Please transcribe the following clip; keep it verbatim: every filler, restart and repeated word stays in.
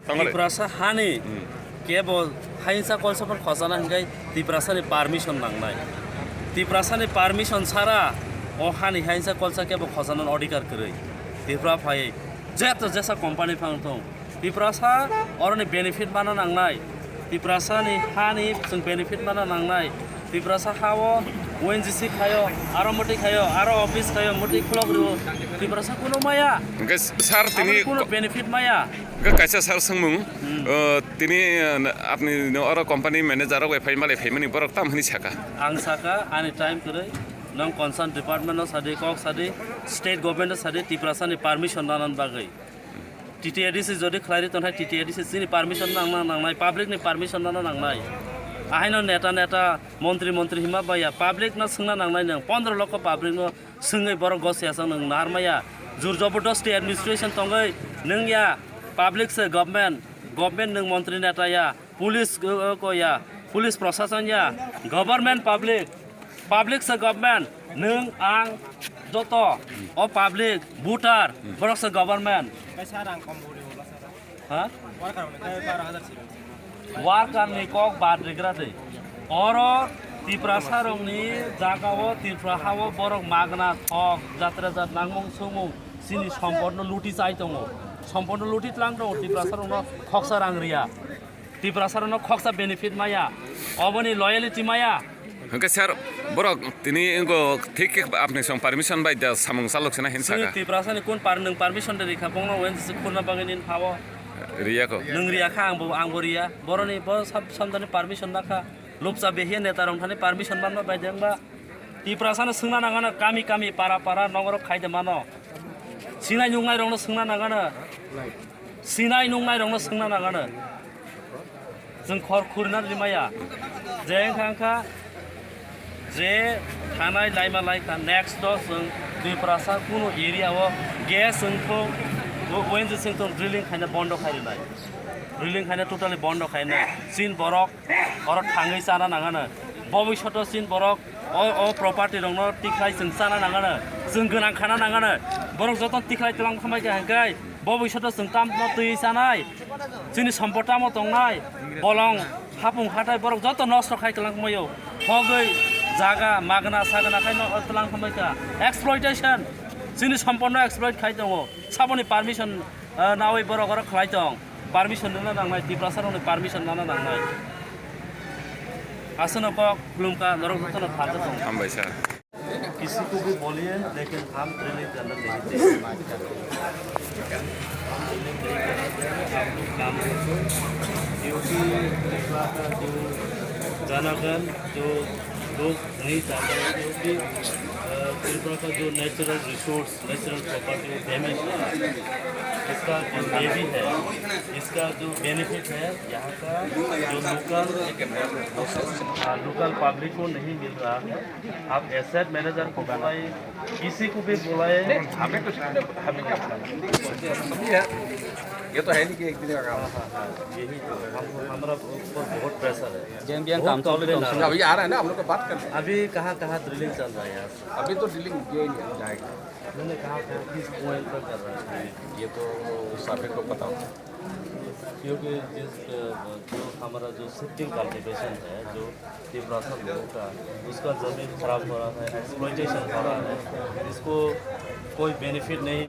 Tongore. Tiprasa hani Hmm. kebo hainsa kolsa phan khojana hinkai Tiprasani permission nangnai. Tiprasani permission sara o hani hainsa kolsa kebo khojana odhikar kwrwi. Tripura phai jeto jesa company phang thung. Tiprasa oroni benefit mana nangnai. Tiprasani hani chwng benefit mana nangnai. Tiprasa hao O N G C khayo, aro mwtwi khayo, aro office khayo, mwtwi khulok rio. Tiprasa kuno maya. Hwnkhe sir, tini Aboni kuno ko- benefit maya. Hwnkhe kaisa sir swngmung, Hmm. uh, tini, uh, apni no oro company manager rok bai phai malai phaimani borok tam hwnwi saka. Ang saka, ani time kwrwi, nong concern department no sadi, kok sadi, state government no sadi, Tiprasa ni permission nanan bagwi. T T A D C jodi khlai ri tonhai, T T A D C chini permission nang, nang, nangnai, public ni permission nana nangnai. Ahaino neta, neta, montri, montri hima baya, public no swngna nangnai nang, pondro lokho public no swngwi borok gos ya sang nang nahar maya. Jur jobordosti administration tongwi nung ya, public se government, government nung montri neta ya, police, uh, uh, ko ya, police prosason ya, government public, public se government, nung ang joto, o public, voter, borok se government. Ha? Worker ni kok bad rigra de. Oro Tiprasa rokni jaga o Tripura ha o borok magna thok jatra jat nangmung sumung chini sompotno luti chai tongo. Sompotno luti tlang tongo Tiprasa rokno khoksa rang riya. Tiprasa rokno khoksa benefit maya. Oboni loyalty maya. Hwnkhe sir, borok tini wngkho thik khe apni song permission bai da samung chalok sina hin Chini saka. Tiprasani kun par nwng permission de rikha bongno wen se khurna bagwi nin phabo. Riya ko. Nwng riya kha angbo, angbo riya. Boroni bo sab samdani permission nakha. Lupcha behia neta rong thani permission manma bai de wngba. Tiprasano swngna nangano kami kami para para nogoro khaide mano. Sinai nungnai rokno swngna nangano. Sinai nungnai rokno swngna nangano. Chwng khor khurina rimaya. Je wngkha wngkha je thanai laima laikha next do chwng Tiprasa kunu area o gas wngthok, O N G C wngthok drilling khaina bondo khai rinai. Drilling khaina totally bondo khaina. Chin borok oro thangwi chana nangano. Bobishoto chin borok o, o property rokno tikhlai chwng chana nangano. Chwng gwnang khana nangano. Borok joto tikhlai tlang khamai kha hwnkhe bobishoto chwng tamno twi chanai. Chini sompot tamo tongnai. Bolong hapung hatai borok joto nosto khai tlang khamai o. Hogwi jaga magna sagna khai no tlang khamai kha. Exploitation. Chini sompotno exploit khai tongo. Saboni permission, eh, nawi borok oro khlai tong. Permission nana nangnai, Tiprasa rokni permission nana nangnai. Aswkno kok khulumkha, norok jotono phalta tong. Hambai sir. किसी को भी बोलिए, लेकिन हम drilling करना नहीं देंगे। हम drilling नहीं करना चाहेंगे, आप लोग काम करो। क्योंकि त्रिपुरा का जो जनार्दन, जो लोग नहीं चाहते हैं, क्योंकि, अ, त्रिपुरा का जो natural resource, natural property damage हुआ है, इसका जो levy है, इसका जो benefit है, यहाँ का जो local, हाँ, local public को नहीं मिल रहा है। आप asset manager को बुलाइए, किसी को भी बुलाइए। हमें कुछ नहीं, हमें क्या करना? ये तो है नहीं कि एक दिन का काम। हाँ, हाँ, हाँ, यही तो। हम, हमारा ऊपर बहुत pressure है। जेएमबीएम बहुत काम चालू complain है। आ रहा है। अभी आ रहा है ना, हम लोग का बात करते हैं। अभी कहाँ, कहाँ drilling चल रहा है यहाँ से? अभी तो drilling ये ही जाएगा। मैंने कहा था किस point पर कर रहा है? ये तो साबिर को पता होगा। क्योंकि जिस, अ, जो हमारा जो shifting cultivation है, जो तिब्रासा लोगों का, उसका ज़मीन खराब हो रहा है, exploitation हो रहा है, इसको कोई benefit नहीं।